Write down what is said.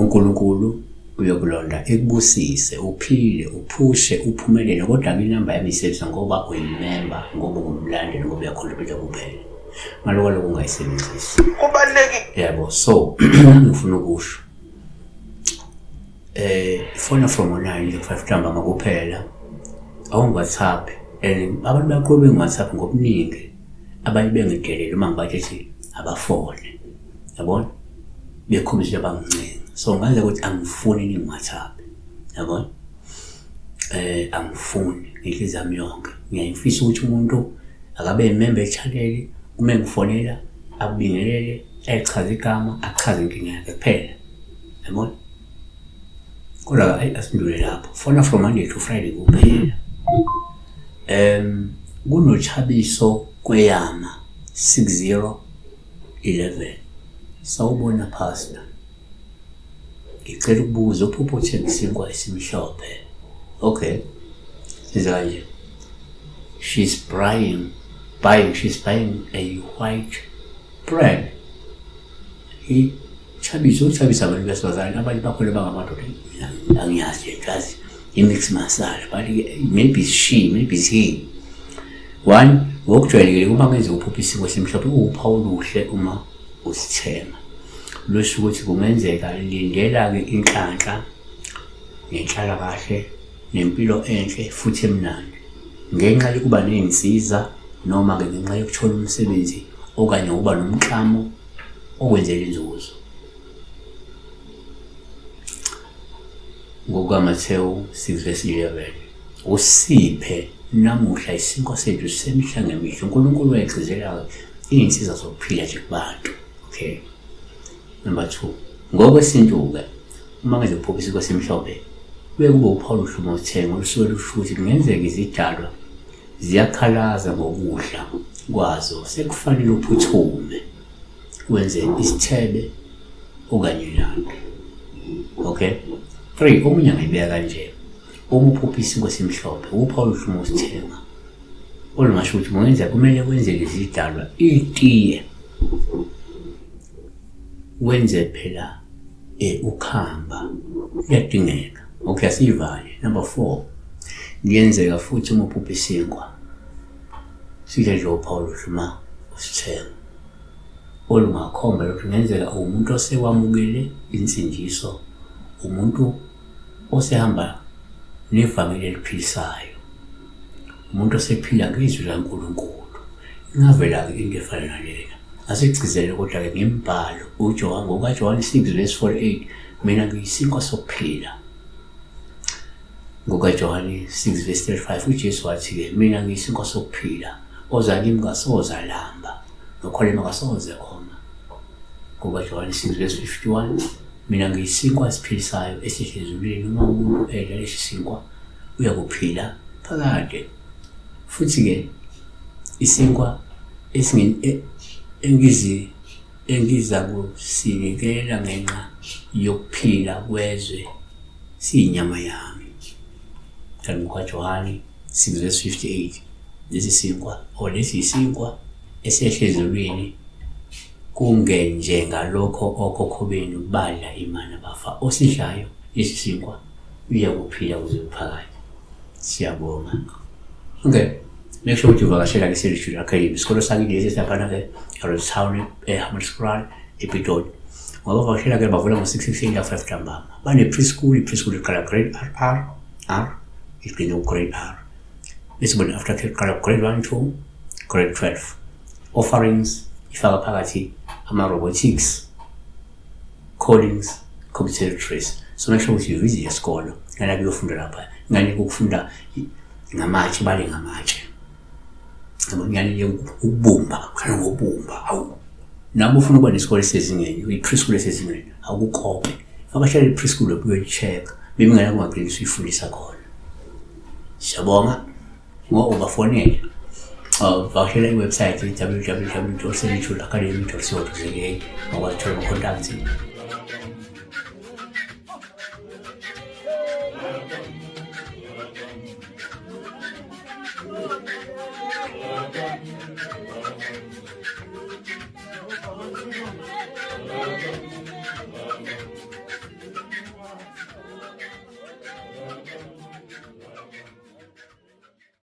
UNkulunkulu uyokulonda ekubusise uphile uphushe uphumelele kodwa-ke inamba yami isebenzisa ngoba uyimemba ngoba ungumlandeli ngoba uyakhontributha kuphela ngaloko lokho ungayisebenzisi Kubalulekile. Yebo, so ngifuna ukusho ifona from online nje 5 ntambama kuphela awungi-WhatsApp and abantu baqhube bengi-WhatsApp ngobuningi abanye bengidelele uma ngibathi abafone yabona bekhombisa ukuthi abangincenga so ngaze ukuthi angifuni ningi-WhatsApp yabona angifuni ngenhliziyo yami yonke ngiyayifisa ukuthi umuntu akabe yimemba e-channel uma engifonela akubingelele ayichaze igama achaze inkinga yakhe kuphela yabona. Kodwa ayi asindlule lapho fona from Monday to Friday kuphela. KunoThabiso Kweyama 6011. Sawubona Pastor. Ngicela ukubuza uphupho uthenga isinkwa esimhlophe. Okay. Siza kanje. She's buying buying she's buying a white bread. He Thabiso uthabisa abantu besifazane abanye bakhona bangamadoda mina angiyazi lento yazi i-mix masala but maybe it's she maybe it's he. One, ngokujwayelekile uma kwenziwa uphupha isimo esimhlophe kuwuphawu oluhle uma usithenga. Lusho ukuthi kungenzeka lindela-ke inhlanhla nenhlalakahle nempilo enhle futhi emnandi ngenxa yokuba ney'nsiza noma-ke ngenxa yokuthola umsebenzi okanye ukuba nomklamo okwenzela inzuzo. NgokukaMathewu 6 verse 11, usiphe namuhla isinkwa sethu semihla ngemihla. UNkulunkulu wayegcizelela iy'nsiza zokuphila nje kubantu. Okay. Number 2, ngokwesintu-ke uma ngeze kuphupha isinkwa esimhlophe kuye kube uphawu oluhle uma uthenga olusuke lusho ukuthi kungenzeka izidalwa ziyakhalaza ngokudla kwazo sekufanele uphuthume wenze isithebe okanye ilanga. Okay. 3, omunye angayibeka kanje, uma uphupha isinkwa esimhlophe uphawu oluhle uma usithenga olungasho ukuthi kungenzeka kumele kwenzeke izidalwa itiye wenze phela ukhamba kuyadingeka. Okay, asiyivale. Number 4, kuyenzeka futhi uma uphupha isinkwa sidla nje uphawu oluhle uma usithenga olungakhomba ukuthi kungenzeka uwumuntu osewamukele insindiso, umuntu osehamba nevangeli eliphilisayo, umuntu osephila ngezwi likaNkulunkulu. Ingavela-ke into efana nalena. Asigcizelele kodwa-ke ngembhalo uJohane ngokukaJohane 6 verse 48, mina ngiyisinkwa sokuphila. NgokaJohane 6 verse 35 uJesu wathi-ke mina ngiyisinkwa sokuphila, oza kimi kasoze alamba, nokholwa kasoze oma. NgokaJohane 6 verse 51, mina ngiyisinkwa esiphilisayo esehla ezulwini, uma umuntu edla lesi sinkwa uyakuphila phakade. Futhi-ke isinkwa engizakusinikela ngenxa yokuphila kwezwe siyinyama yami. Kanti ngokaJohane 6 verse 58, lesi sinkwa or lesi yisinkwa esehla ezulwini kungenjengalokho okhokho benu badla imana bafa. Osidlayo lesi sinkwa uyakuphila kuze kuphakade. Siyabonga. Okay. Make sure ukuthi uvakashela ke Seljude Academy. Isikolo sakini lesi silaphana ke Harolds Town eHammanskraal ePitoli. Ngoba vakashela ke bavula ngo-6 ekuseni la 5 ntambama. Bane preschool, i-preschool iqala grade R R R igcine ku-grade R. Bese bona after care iqala grade 1 to grade 12. Offerings ifaka phakathi ama-robotics, codings, computer literacy. So make sure ukuthi you visit isikolo ngane kuyofunda lapha. Ngane ukufunda ngamatshe bale ngamatshe. Yabo ngane ukubumba, uhlala ngobumba. Hawu. Nami ufuna ukuba nesikole esezingeni, i-preschool esezingeni, awukukope. Vakashela i-preschool uyoyi-check. Maybe ingane yakho ungagcina usuyifundisa khona. Siyabonga. Ngoba ubafonele. Vakashela i-website www.selitudeacademy.co.za ngokwazi ukuthola ama-contacts.